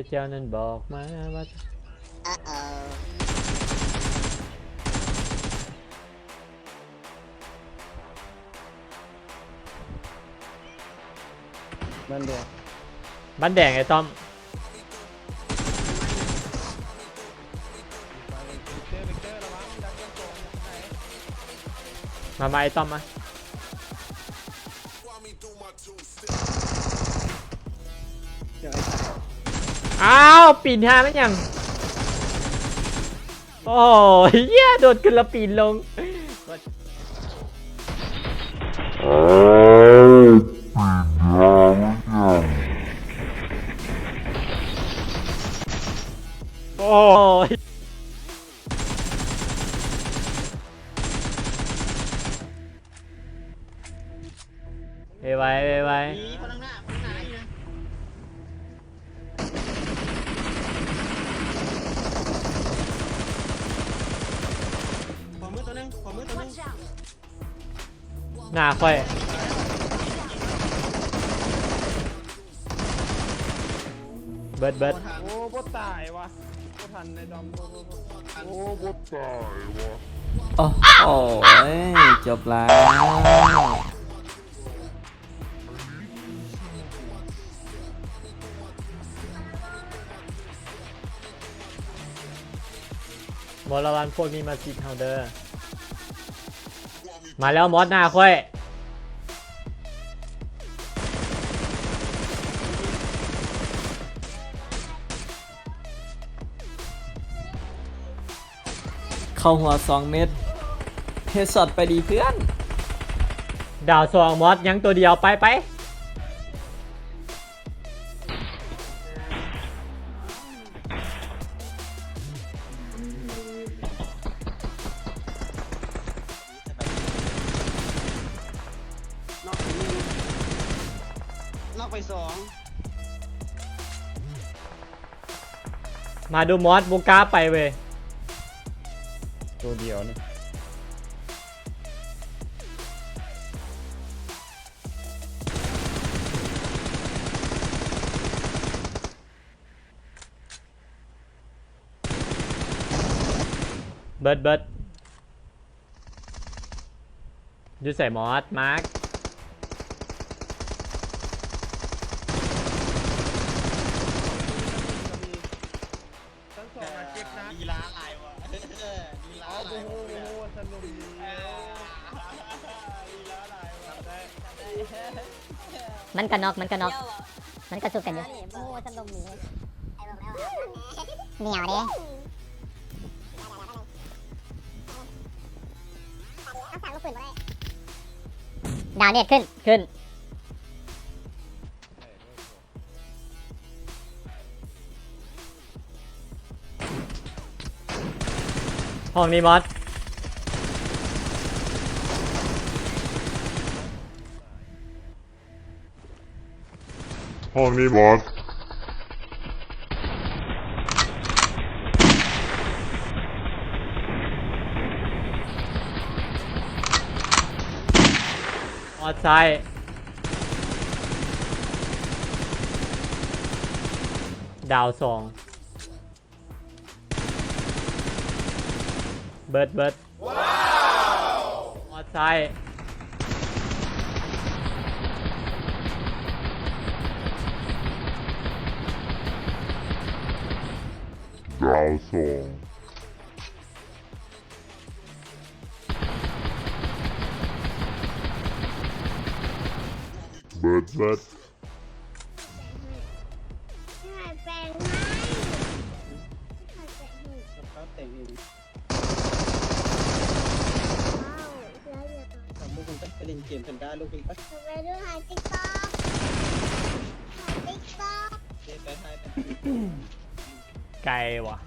ເຈົ້ານັ້ນບອກມາວ່າ ບ້ານແດງ ບ້ານແດງ ໄອ້ຕ້ອມ ມາ ມາ ໄອ້ຕ້ອມມາ. ອ້າວ ປີນຫາແມ່ນຫຍັງ? ໂອ້ຍ ເຮີ້ຍ ໂດດຂຶ້ນແລ້ວປີນລົງ. ໂອ້ຍ ໄວໆ ໄວໆ ນີ້ ຄົນຂ້າງໜ້າ ຄົນຂ້າງໜ້າຢູ່ນະ ຂວາມືຕົວໜຶ່ງ ຂວາມືຕົວໜຶ່ງ ໜ້າຂ້ອຍ ເບິດ ເບິດ ໂອ້ ບໍ່ຕາຍວະ ບໍ່ທັນ ໄອ້ດອມ ໂອ້ ບໍ່ຕາຍວະ ໂອ້ໂຫ ຈົບແລ້ວ. ບໍ່ລະວັງພວກນີ້ມາຊິດເຮົາເດີ. ມາແລ້ວມອດໜ້າຂ້ອຍ ເຂົ້າຫົວສອງເມັດ ເຮັດຊັອດໄປດີເພື່ອນ ດາວສອງ ມອດຍັງຕົວດຽວ ໄປ ໄປ. ນອກໄປໜຶ່ງ ນອກໄປສອງ ມາດູມອດ ບໍ່ກ້າໄປເວີຍ ຕົວດຽວນີ້. ເບິດ ເບິດ ຢູ່ໃສມອດ ມາກ ຊັ້ນສອງນະ ເຈັບນະ ລີລາຫຼາຍວ່ະ ເອີ ລີລາຫຼາຍ ໂອ້ໂຫ ສະໜຸກດີ ເອີ ລີລາຫຼາຍວ່ະ ມັນກະນອກ ມັນກະນອກ ມັນກະຊຸບກັນຢູ່ ໂອ້ ສະໜຸກດີ ໜຽວເດ້ ດາວເນດຂຶ້ນ ຂຶ້ນ. ຫ້ອງນີ້ມອດ ຫ້ອງນີ້ມອດ ມອດຊ້າຍ ດາວສອງ. ເບິດ ເບິດ ວ້າວ ອອດໄຊ ດາວສອງ ເບິດ ເບິດ. ແປງໃຫ້ ແປງໃຫ້ ແປງໃຫ້ ແຕ່ງເອງ ວ້າວ ເຫຼືອດຽວ ສອງລູກມັນໄປຫຼິ້ນເກມແພນດ້າລູກນີ້ໄປ ໄປດູໃນຕິກຕັອກ ໃນຕິກຕັອກ ເດໄປຖ່າຍໄປ ໄກຫວະ.